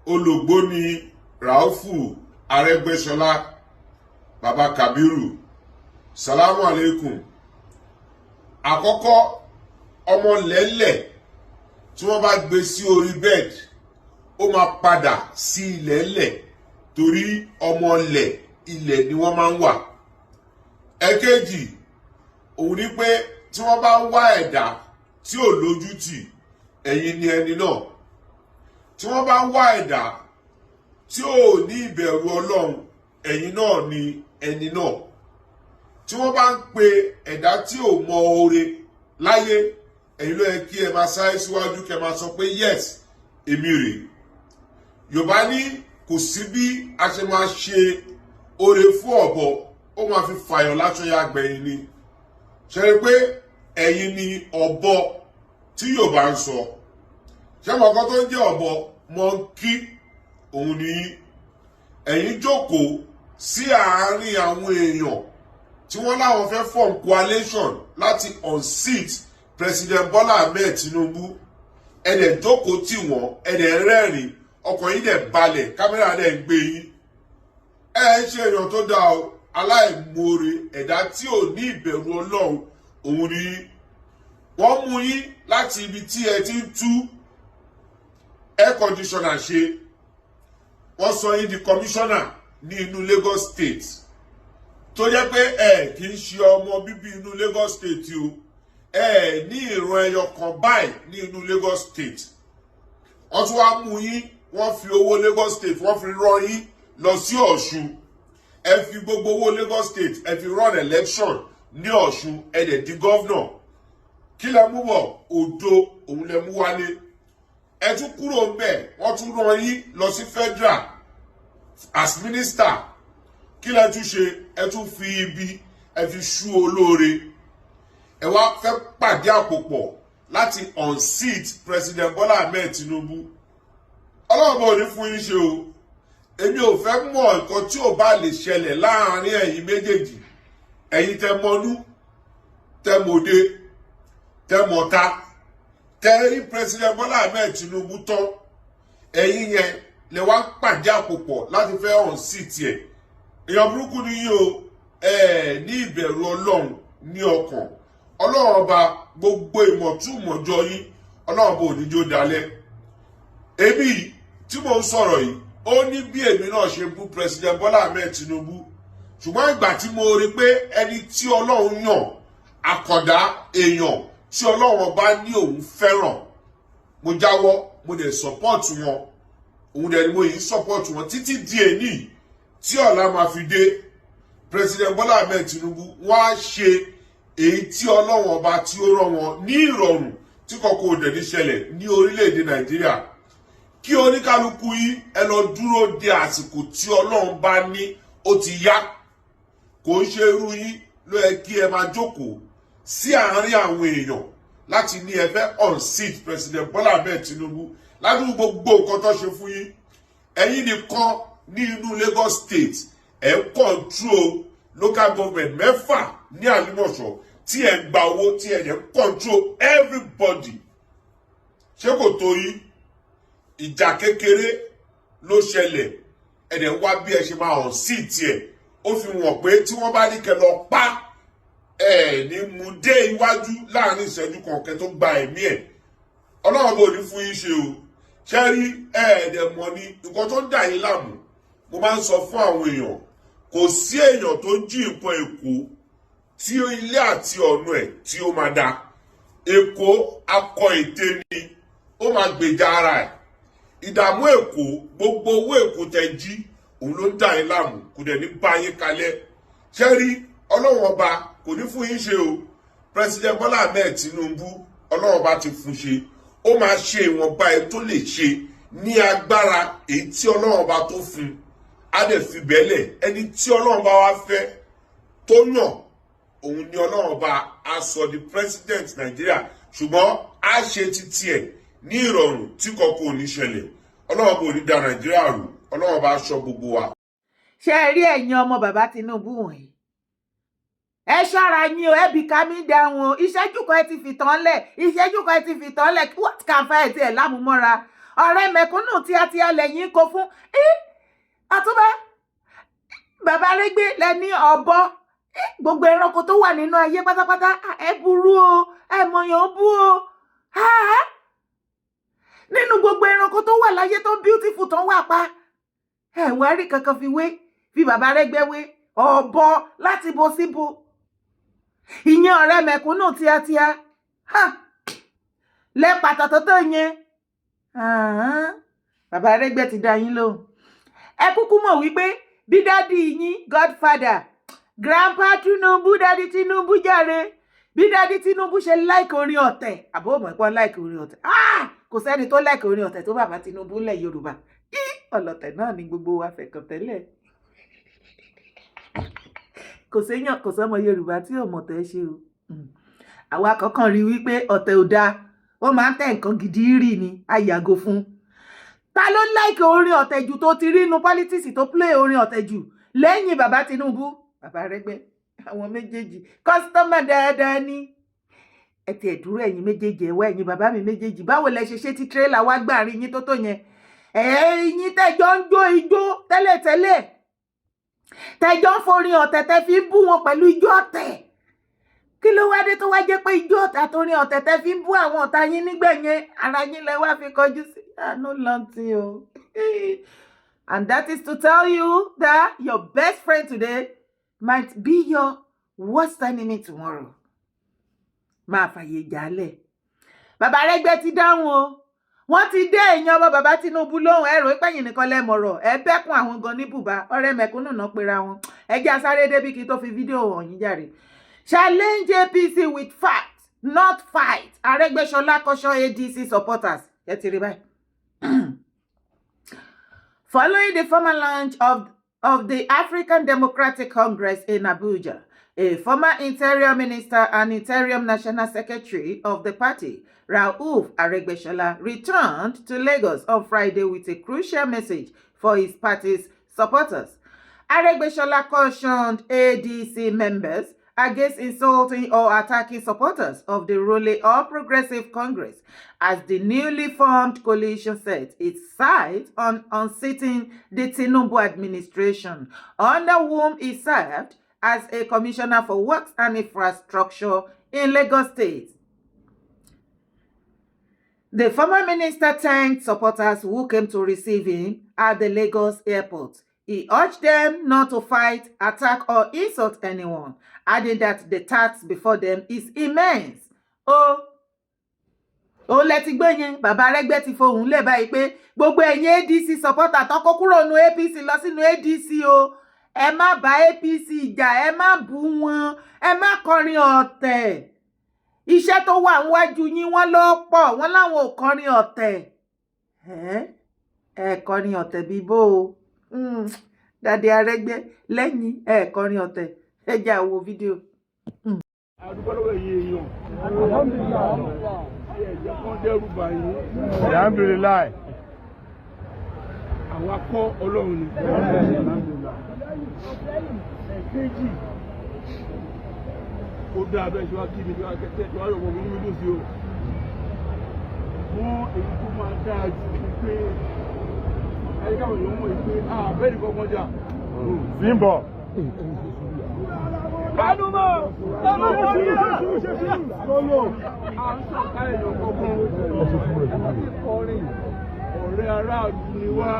Olùgbóni Raufu Arẹ́gbẹ́ṣọlá, Baba Kabiru, salamu alaikum. Àkọ́kọ́, ọmọ lẹ́lẹ̀ tí wọ́n bá gbé sí orí bed, ó máa padà sí ilẹ̀ lẹ̀, torí ọmọ lẹ̀ ilẹ̀ ni wọ́n máa ń wà. Ẹ̀kejì, òun ni pé tí wọ́n bá ń wá ẹ̀dá tí ò lójútì, ẹ̀yin ni ẹni náà. Tí wọ́n bá ń wá ẹ̀dá tí ò ní ìbẹ̀rù Ọlọ́run, ẹ̀yin náà ni ẹni náà. Tí wọ́n bá ń pe ẹ̀dá tí ò mọ oore láyé, ẹ̀yin ló yẹ kí ẹ máa sáré síwájú, kí ẹ máa sọ pé, "Yes, èmi rèé." Yorùbá ní kò sí bí a ṣe máa ṣe oore fún ọ̀bọ, ó máa fi fàyàn láṣọ ya gbẹ̀yìn ni. Ṣe rí pé ẹ̀yin ni ọ̀bọ tí Yorùbá ń sọ? Ṣé mo kọ́ tó ń jẹ́ ọ̀bọ? Monkey òun ni ẹ̀yin. Jókòó sí àárín àwọn èèyàn tí wọ́n láwọn fẹ́ form coalition láti unseat President Bola Ahmed Tinubu. Ẹ dẹ̀ jókòó tì wọ́n, ẹ dẹ̀ rẹ́rìn, ọkàn yín dẹ̀ balẹ̀, camera dẹ̀ ń gbé yín. Ẹ ń ṣe èèyàn tó dáa o. Aláìmoore ẹ̀dá tí ò ní ìbẹ̀rù Ọlọ́run òun ni wọ́n mú yín láti ibi tí ẹ ti ń tú air conditioner ṣe. Wọ́n sọ yín di commissioner ní inú Lagos State, tó jẹ́ pé ẹ kì í ṣe ọmọ bíbí inú Lagos State o. Ẹ ní ìran ẹyọ kan báyìí ní inú Lagos State. Wọ́n tún wá mú yín, wọ́n fi owó Lagos State, wọ́n fi rán yín lọ sí Ọ̀ṣun. Ẹ fi gbogbo owó Lagos State, ẹ fi run election ní Ọ̀ṣun, ẹ dẹ̀ di governor. Kí lẹ mú bọ̀? Òdo òun lẹ mú wálé. Ẹ tún kúrò ńbẹ̀, wọ́n tún rán yín lọ sí federal as minister. Kí lẹ tún ṣe? Ẹ tún fi ibi, ẹ fi ṣú olóore. Ẹ wá fẹ́ pàdé àpòpọ̀ láti unseat President Bola Ahmed Tinubu. Ọlọ́run bò ní fún yín ṣe o. Èmi ò fẹ́ mọ̀ nǹkan tí ò bá lè ṣẹlẹ̀ láàrin ẹ̀yin méjèèjì. Ẹ̀yin tẹ mọnú, tẹ mọ̀dé, tẹ mọ̀ta, tẹ rí President Bola Ahmed Tinubu tán, ẹ̀yin yẹn lè wá pàdé àpòpọ̀ láti fẹ́ unseat ẹ̀. Èèyàn burúkú ni yín o. Ẹ ní ìbẹ̀rù Ọlọ́run ní ọkàn. Ọlọ́run Ọba, gbogbo ìmọ̀túmọ̀jọ yín, Ọlọ́run bò ní jó dalẹ̀. Èmi tí mò ń sọ̀rọ̀ yìí, ó ní bí èmi náà ṣe bú President Bola Ahmed Tinubu, ṣùgbọ́n ìgbà tí mo rí pé ẹni tí Ọlọ́run yàn, àkàndá èèyàn tí Ọlọ́run Ọba ní òun fẹ́ràn, mo jáwọ́, mo dẹ̀ support wọn. Òun dẹ̀ ni mo yìí support wọn títí di èní tí ọ̀la máa fi dé. President Bola Ahmed Tinubu, wọ́n á ṣe èyí tí Ọlọ́run Ọba tí ó rán wọn ní ìrọ̀rùn, tí kọ̀kọ́ ò dẹ̀ ní ṣẹlẹ̀ ní orílẹ̀-èdè Nàìjíríà. Kí oníkálukú yín ẹ lọ dúró de àsìkò tí Ọlọ́run bá ní ó ti yá. Kò ń ṣe irú yín ló yẹ kí ẹ máa jókòó sí àárín àwọn èèyàn láti ní ẹ fẹ́ unseat President Bola Ahmed Tinubu. Ládùúgbò gbogbo nǹkan tó ṣe fún yín, ẹ̀yin nìkan ní inú Lagos State, ẹ̀ ń control local government mẹ́fà ní Àlímọ̀ṣọ́, tí ẹ̀ ń gba owó, tí ẹ̀ ń control everybody. Ṣé kò tó yín? Ìjà kékeré ló ṣẹlẹ̀, ẹ̀ dẹ̀ ń wá bí ẹ ṣe máa unseat ẹ̀. Ó fi wọ̀n pé tí wọ́n bá ní kẹ́ lọ pa ẹ̀ ní mú dé iwájú láàrin ìṣẹ́jú kan kẹ́ tó gba ẹ̀mí ẹ̀. Ọlọ́run bò ní fún yín ṣe o. Ṣe rí ẹ̀ẹ́dẹ̀ mọ̀ ní nǹkan tó ń dà yín láàmú? Mo máa ń sọ fún àwọn èèyàn, kò sí èèyàn tó jí nǹkan Èkó tí ilé àti ọ̀nà ẹ̀ tí ó máa da. Èkó akọ ète ni, ó máa gbèjà ara ẹ̀. Ìdààmú Èkó, gbogbo owó Èkó tẹ jí, òun ló ń dà yín láàmú. Kò dẹ̀ ní bá yín kalẹ̀. Ṣé rí, Ọlọ́run Ọba kò ní fún yín ṣe o. President Bola Ahmed Tinubu, Ọlọ́run Ọba ti fún ṣe. Ó máa ṣe ìwọ̀nba ẹ̀ tó lè ṣe ní agbára èyí tí Ọlọ́run Ọba tó fún á dẹ̀ fi bẹ́lẹ̀. Ẹni tí Ọlọ́run bá wá fẹ́ tó yàn, òun ni Ọlọ́run Ọba á sọ di president Nàìjíríà, ṣùgbọ́n á ṣe títí ẹ̀ ní ìrọ̀rùn tí kọ̀ọ̀kan ò ní ṣẹlẹ̀. Ọlọ́run bò ní da Nàìjíríà rú. Ọlọ́run bá aṣọ gbogbo wa. Ṣé ẹ rí ẹ̀yin ọmọ bàbá Tinubu wọ̀nyí, ẹ ṣọ́ra yín o. Ẹ bí ká mi dáhùn o. Ìṣẹ́jú kan ẹ ti fi tán lẹ̀, ìṣẹ́jú kan ẹ ti fi tán lẹ̀. What can fire tiẹ̀ lámúmọ́ra? Ọ̀rẹ́ mẹ̀kúnnù tíátíá lẹ́yìn kó fún. Ọ̀túnba, bàbá Arẹ́gbẹ́ lẹ́ni ọ̀bọ, gbogbo ẹranko tó wà nínú ayé pátápátá. Ẹ burú o, ẹ mọ̀yàn bú o. Nínú gbogbo ẹranko tó wà láyé tó beautiful, tó wà pa, ẹ wá rí kankan fi wé, fi bàbá Arẹ́gbẹ́ wé ọ̀bọ láti bo síbo. Ìyẹn ọ̀rẹ́ mẹ̀kúnnù tíátíá lẹ́pàtà tó tó yẹn. Bàbá Arẹ́gbẹ́ ti dá yín lóhùn. Ẹ kúkú mọ̀ wípé bí daddy yín, godfather, grandpa Tinubu, daddy Tinubu jàre, bí daddy Tinubu ṣe like orin ọ̀tẹ̀, àbó mọ̀ pé like orin ọ̀tẹ̀, kò sẹ́ni tó like orin ọ̀tẹ̀ tó bàbá Tinubu ńlẹ̀ Yorùbá. Ọlọ̀tẹ̀ náà ni gbogbo wa fẹ̀kàn tẹ́lẹ̀. Kò séyàn, kò sọ́mọ Yorùbá tí ò mọ̀ tẹ́ ṣe o. Àwa kọ̀ọ̀kan rí wípé ọ̀tẹ̀ ò dáa, ó máa ń tẹ̀ nǹkan gidi rì ni, a yàgò fún. Ta ló like orin ọ̀tẹ̀ jù tó ti rí inú politics tó play orin ọ̀tẹ̀ jù lẹ́yìn bàbá Tinubu? Bàbá Arẹ́gbẹ́, àwọn méjèèjì customer dáadáa ní. Ẹ tiẹ̀ dúró, ẹ̀yin méjèèjì, ẹ̀wọ́ ẹ̀yin bàbá mi méjèèjì, báwo lẹ ṣe ṣe tí tírélà wá gbàrin yín tó tó yẹn? Ẹ̀yin tẹ́jọ́ ń jó ijó tẹ́lẹ̀tẹ́lẹ̀, tẹ́jọ́ ń forin ọ̀tẹ̀, tẹ́ fi ń bú wọn pẹ̀lú ijó ọ̀tẹ̀, kí ló wá dé tó wá jẹ́ pé ijó ọ̀tẹ̀ àtorin ọ̀tẹ̀ tẹ́ fi ń bú àwọn ọ̀tá yín nígbà yẹn, ara yín lẹ wá fi kọjú sí? Àánú lọ́ntì o. And that is to tell you that your best friend today might be your worst enemy tomorrow. Máa fàyè jálẹ̀. Bàbá Arẹ́gbẹ́ ti dáhùn o, wọ́n ti dé èèyàn ọmọ bàbá Tinubu lóhùn. Ẹ̀rọ ìpẹ́yìn nìkan lẹ́mọ̀rọ̀ ẹ bẹ́kùn àwọn gan ní bùbá ọ̀rẹ́ mẹ̀kúnnù náà pera wọn. Ẹ jẹ́ asáré débi kí n tó fi fídíò hàn yín jàre. Challenge APC with facts, not fight. Arẹ́gbẹ́ṣọlá caution ADC supporters. Ẹ ti rí báyìí. Following the formal launch of the African Democratic Congress in Abuja, a former Interior Minister and Interim National Secretary of the party, Rauf Aregbesola, returned to Lagos on Friday with a crucial message for his party's supporters. Aregbesola cautioned ADC members against insulting or attacking supporters of the ruling All Progressive Congress as the newly formed coalition set its sights on unseating the Tinubu administration, under whom he served as a commissioner for works and infrastructure in Lagos State. The former minister thanked supporters who came to receive him at the Lagos airport. He urged them not to fight, attack, or insult anyone, adding that the task before them is immense. Oh, ó lẹ ti gbé yẹn. Bàbá Arẹ́gbẹ́ ti fohùn lẹ̀ báyìí pé gbogbo ẹ̀yin ADC supporter tó kó kúrò nu APC lọ sínú ADC o, ẹ má bá APC jà, ẹ má bú wọn, ẹ má kọrin ọ̀tẹ̀. Iṣẹ́ tó wà níwájú yín, wọ́n ló pọ̀. Wọ́n láwọn ò kọrin ọ̀tẹ̀. Ẹ kọrin ọ̀tẹ̀ bíi bó o, Daddy Arẹ́gbẹ́ lẹ́yìn ẹ kọrin ọ̀tẹ̀. Ẹ jẹ́ àwo fídíò. Adúgbò lọ́wọ́ ẹ̀yin èèyàn tí ẹ jẹ́ kán dẹ́rù bà yín. Alhamdulillahi. Àwa kọ́, Ọlọ́run ni. Ẹ̀kejì, ó dáa bẹ́ẹ̀ ṣe wá kí mi, ṣe wá kẹ́kẹ́ ṣe wá yọ̀ wọ́n mi dùn sí o. Wọ́n èyí tó máa dáa jù ni pé ẹ̀yìn káwọn èèyàn mọ̀ pé àbẹ́ẹ̀ ní kọ́kọ́ jà. Zimbo. Kánúmọ̀! À ń sọ̀ká èèyàn kankan. Ọ̀rẹ́ aráàlú ni wá.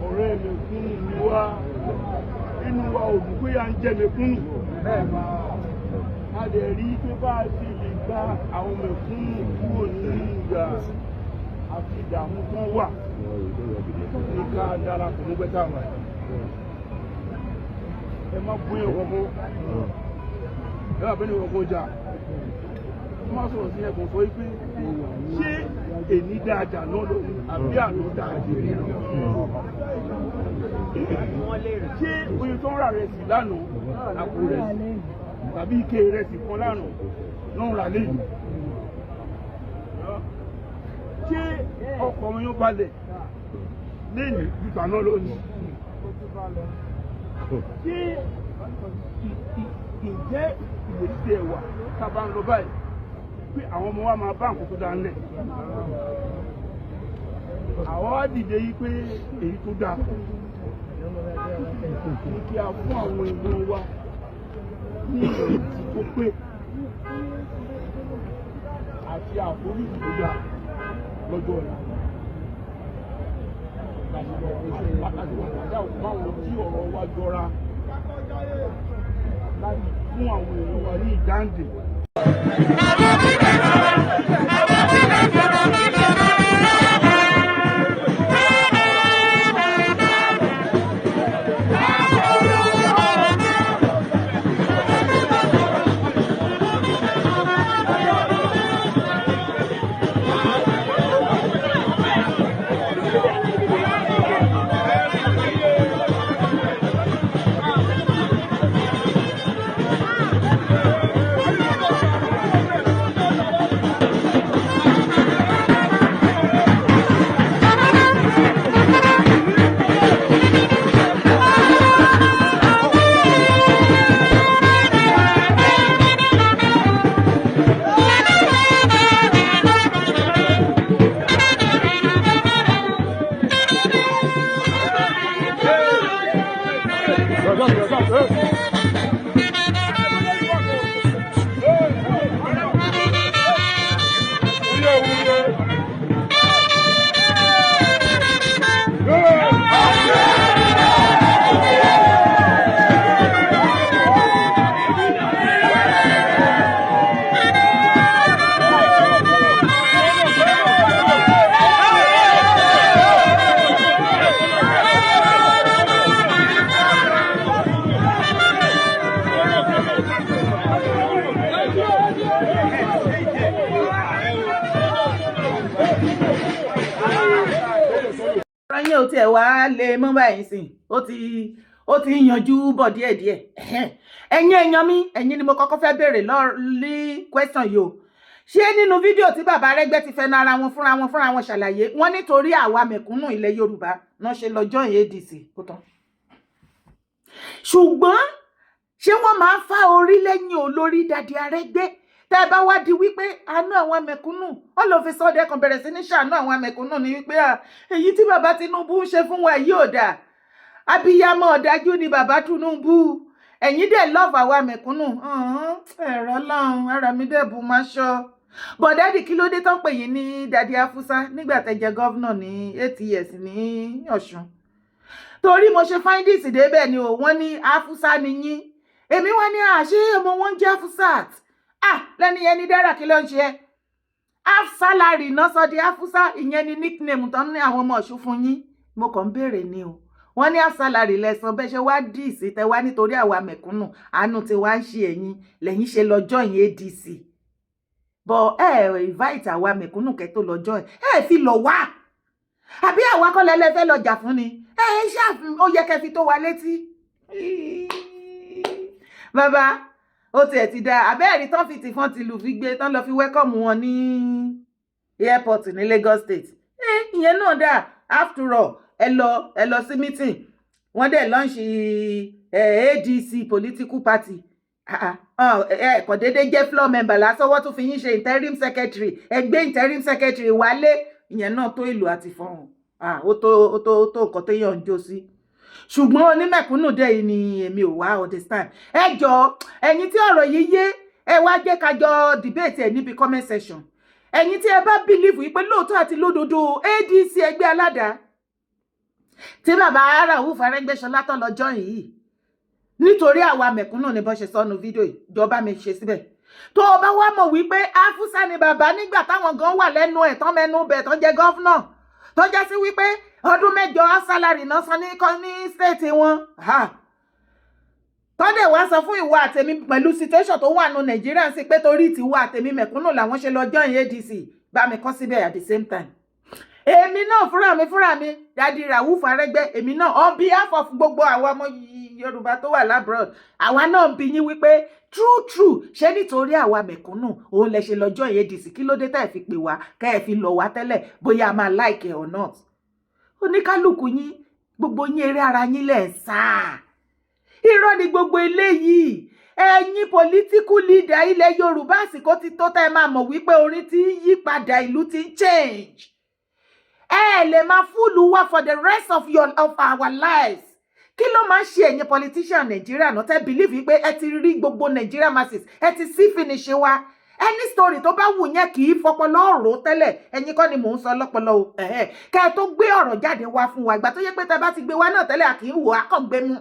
Ọ̀rẹ́ mẹ̀kúnnù ni wá. Inú wa ò dùn pé à ń jẹ mẹ̀kúnnù. A dẹ̀ rí pé bá a ti lè gba àwọn mẹ̀kúnnù kúrò nínú ìyà àti ìdààmú tó wà ní ká darapọ̀ mọ́ gbẹ́tà wà. Ẹ má bóyá kankan, ẹ má bẹ́ẹ̀ ní kankan jà. Wọ́n má sọ̀rọ̀ sí ẹ̀kọ́ sọ wípé ṣé èní dáadáa náà ló ní àbí àná dáadáa ní lọ. Ṣé oye tó ń rà rẹ̀ sí lánàá, àpò rẹ̀ sí tàbí ike rẹ̀ sí kan lánàá náà ń rà lẹ́yìn? Ṣé ọkọ̀ wọn yóò balẹ̀ lẹ́yìn ju tàná lónìí? Ṣé ǹjẹ́ ìrètí ẹ̀ wà tá a bá ń lọ báyìí pé àwọn ọmọ wa máa bá nǹkan tó dáa ńlẹ̀? Àwa wá dìde yí pé èyí tó dáa ní kí a fún àwọn èèyàn wa ní ìrètí tó pé àti àforíjì tó dáa lọ́jọ́ ọ̀la. Láti wà báwọn tí ọ̀rọ̀ wa jọra láti fún àwọn èèyàn wa ní ìdáǹdè. Ọ̀rọ̀ yẹn ò tiẹ̀ wá lè mọ́ báyìí sìn, ó ti ń yanjú bọ̀ díẹ̀díẹ̀. Ẹ̀yin èèyàn mi, ẹ̀yin ni mo kọ́kọ́ fẹ́ béèrè ní question yìí o. Ṣé nínú fídíò tí bàbá Arẹ́gbẹ́ ti fẹnu ara wọn fúnra wọn ṣàlàyé wọn, nítorí àwa mẹ̀kúnnù ilẹ̀ Yorùbá náà ṣe lọ join ADC, ó tán? Ṣùgbọ́n ṣé wọ́n máa ń fa orí lẹ́yìn olórí? Daddy Arẹ́gbẹ́, tẹ́ ẹ bá wá di wípé àánú àwọn mẹ̀kúnnù, all of a sudden kan bẹ̀rẹ̀ sí ní ṣàánú àwọn mẹ̀kúnnù ní wípé èyí tí bàbá Tinubu ń ṣe fún wa yìí ò dáa, abiyamọ ọ̀dájú ni bàbá Tinubu. Ẹ̀yin dẹ̀ love àwa mẹ̀kúnnù, ẹ̀rọ lọ́hùn ara mi dẹ̀ bù máa ṣọ́. But daddy, kí ló dé tán pè yín ní Daddy Afusa nígbà tẹ́ jẹ́ governor ní 8 years ní Ọ̀ṣun? Torí mo ṣe findings débẹ̀ ni o, wọ́n ní Afusa ni yín. Èmi wá ní àṣé ọmọ wọn ń jẹ́ Afusat? Ah, lẹ́ni yẹn ní dára, kí ló ń ṣe ẹ́? Half salary náà sọ di Afusa, ìyẹn ni nickname tán ní àwọn ọmọ Ọ̀ṣun fún yín. Mo kàn ń béèrè ni o. Wọ́n ní half salary lẹ́sàn bẹ́ẹ̀ ṣe wá dì sí tẹ wá nítorí àwa mẹ̀kúnnù, àánú tí wá ń ṣe ẹ̀yin lẹ́yìn ṣe lọ join ADC. But ẹ invite àwa mẹ̀kúnnù kẹ́ tó lọ join, ẹ fi lọ wá, àbí àwa kọ́ lẹ́lẹ́ fẹ́ lọ jà fún ni? Ẹ ṣáà ó yẹ kẹ́ fi tó wa létí. Bàbá, ó tiẹ̀ ti dáa. Àbẹ́ẹ̀rí tán fi tìfọ́n tìlù fi gbé tán lọ fi welcome wọn ní airport ní Lagos State. Ìyẹn náà dáa. After all, ẹ lọ sí meeting, wọ́n dẹ̀ launch ADC political party. Ẹ kò déédéé jẹ́ floor member lásán, wọ́n tún fi yín ṣe interim secretary. Ẹ gbé interim secretary wálé, ìyẹn náà tó ìlú àti fọ́hùn. Ó tó ó tó nǹkan téèyàn ń jó sí. Ṣùgbọ́n onímẹ̀kúnnù dẹ̀ yìí ni èmi ò wá understand. Ẹ jọ, ẹ̀yin tí ọ̀rọ̀ yìí yé, ẹ wá jẹ́ ká jọ debate ẹ̀ níbi comment section. Ẹ̀yin tí ẹ bá believe wípé lóòótọ́ àti lódodo, ADC, ẹgbẹ́ aládàá tí bàbá Rauf Arẹ́gbẹ́ṣọlá tán lọ join yìí, nítorí àwa mẹ̀kúnnù ni bọ́n ṣe sọnù fídíò yìí, jọba mi ṣe síbẹ̀. Tó o bá wá mọ̀ wípé Afusa ni bàbá nígbà táwọn gan wà lẹ́nu ẹ̀ tán mẹ́nu bẹ̀ tán jẹ́ governor, tó jẹ́ sí wípé ọdún 8 salary náà san ní state wọn, tọ́dẹ̀ wá sọ fún ìwọ àtẹ̀mí pẹ̀lú situation tó wà nù Nàìjíríà sí pé torí tiwọ àtẹ̀mí mẹ̀kúnnù làwọn ṣe lọ join ADC, bá mi kọ́ síbẹ̀. At the same time, èmi náà fúnra mi, Daddy Rauf Arẹ́gbẹ́, èmi náà, on behalf of gbogbo àwọn ọmọ Yorùbá tó wà l'abroad, àwa náà ń bi yín wípé true true, ṣé nítorí àwa mẹ̀kúnnù òun lẹ ṣe lọ join ADC? Kí ló dé tá ẹ fi pè wá, kẹ́ ẹ fi lọ̀ wá tẹ́lẹ̀, bóyá a máa like it or not? Oníkálukú yín, gbogbo yín, eré ara yín lẹ̀ ń sá. Irọ́ ni gbogbo eléyìí. Ẹ̀yin political leader ilẹ̀ Yorùbá, àsìkò ti tó tá ẹ máa mọ̀ wípé orin ti ń yí padà, ìlú ti ń change. Ẹ lè máa fool wa for the rest of our lives. Kí ló máa ń ṣe ẹ̀yin politician Nàìjíríà náà tẹ́ believe wípé ẹ ti rí gbogbo Nàìjíríà masses, ẹ ti sí finish wa? Any story tó bá wù yẹn, kì í fọpọlọ rò tẹ́lẹ̀. Ẹ̀yin kọ́ ni mò ń sọ lọ́pọlọ o. Kẹ́ ẹ tó gbé ọ̀rọ̀ jáde wá fún wa, ìgbà tó yẹ pé tẹ́ bá ti gbé wá náà tẹ́lẹ̀, à kì í wò á kàn gbé mú.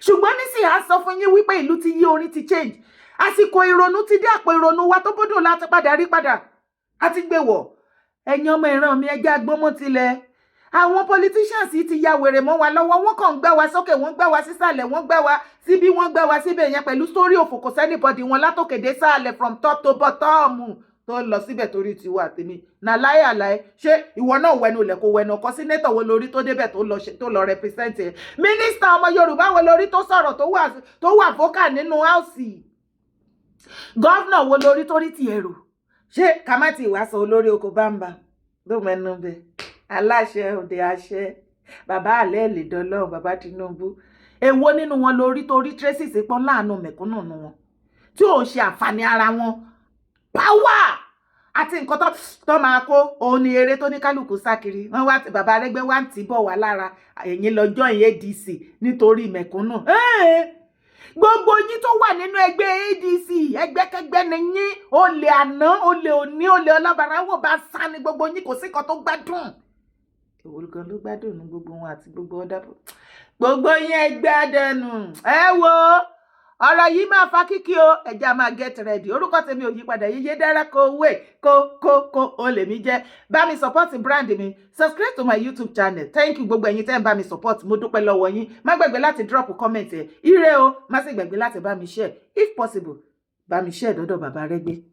Ṣùgbọ́n nísìnyí, à ń sọ fún yín wípé ìlú ti yí, orin ti change, àsìkò ìrònú ti dé. Àpò ìrònú wa tó bódò láti padà rí padà á ti gbé wọ̀. Ẹ̀yin ọmọ ìran mi, ẹjẹ́ agbọ́mọ́ tilẹ̀. Àwọn politicians yìí ti ya wèrè mọ́ wa lọ́wọ́. Wọ́n kàn ń gbá wa sókè, wọ́n gbá wa sísàlẹ̀, wọ́n gbá wa síbí, wọ́n gbá wa síbẹ̀ yẹn pẹ̀lú sórí òfò. Kò sí anybody wọn látòkè dé sàlẹ̀, from top to bottom, tó lọ síbẹ̀ torí tiwa tèmi nà láyé àláyé. Ṣé ìwọ náà wẹnu ilẹ̀ kó wẹnu ọkọ? Senator wo lórí tó débẹ̀ tó lọ represent ẹ̀? Mínísítà ọmọ Yorùbá wo lórí tó sọ̀rọ̀, tó wà vocal nínú house? Governor wo lórí tó rí tiẹ̀ rò? Ṣé ká má ti wá sọ olórí oko bámbá tó mẹ́nu bẹ́ẹ̀, aláṣẹ òde àṣẹ, bàbá àlẹ́ lè dọ́lọ́run, bàbá Tinubu? Èwo nínú wọn lórí tó rí traces pọ́n láàánú mẹ̀kúnnù nù wọn tí ò ń ṣe àǹfààní ara wọn? Power àti nǹkan tó máa kó òun ni eré tó ní kálukú sá kiri. Wọn wá bàbá Arẹ́gbẹ́ wá ń tì bọ̀ wá lára ẹ̀yìn lọ́jọ́ ìyẹn ADC nítorí mẹ̀kúnnù. Gbogbo yín tó wà nínú ẹgbẹ́ ADC, ẹgbẹ́kẹ́gbẹ́ ni yín. Olè àná, olè òní, olè ọlọ́bàráwò bá sá ní gbogbo yín. Kò sí kan tó gbádùn. Èwo gan ló gbádùn ní gbogbo wọn àti gbogbo ọ̀dà gbogbo yín ẹgbẹ́ dẹnu? Ẹ wo ọ̀rọ̀ yìí máa fa kíkí o. Ẹ̀jẹ̀ a máa get ready. Orúkọ tèmi ò yí padà, yíyé dára kó wé kó kó kó o lè mi jẹ́. Bá mi support brand mi, subscribe to my YouTube channel. Thank you, gbogbo ẹ̀yin tẹ́ ń bá mi support, mo dúpẹ́ lọ́wọ́ yín. Má gbàgbé láti drop comment ẹ̀. Ire o. Má sì gbàgbé láti bá mi share, if possible, bá mi share dọ́dọ̀ bàbá Arẹ́gbẹ́.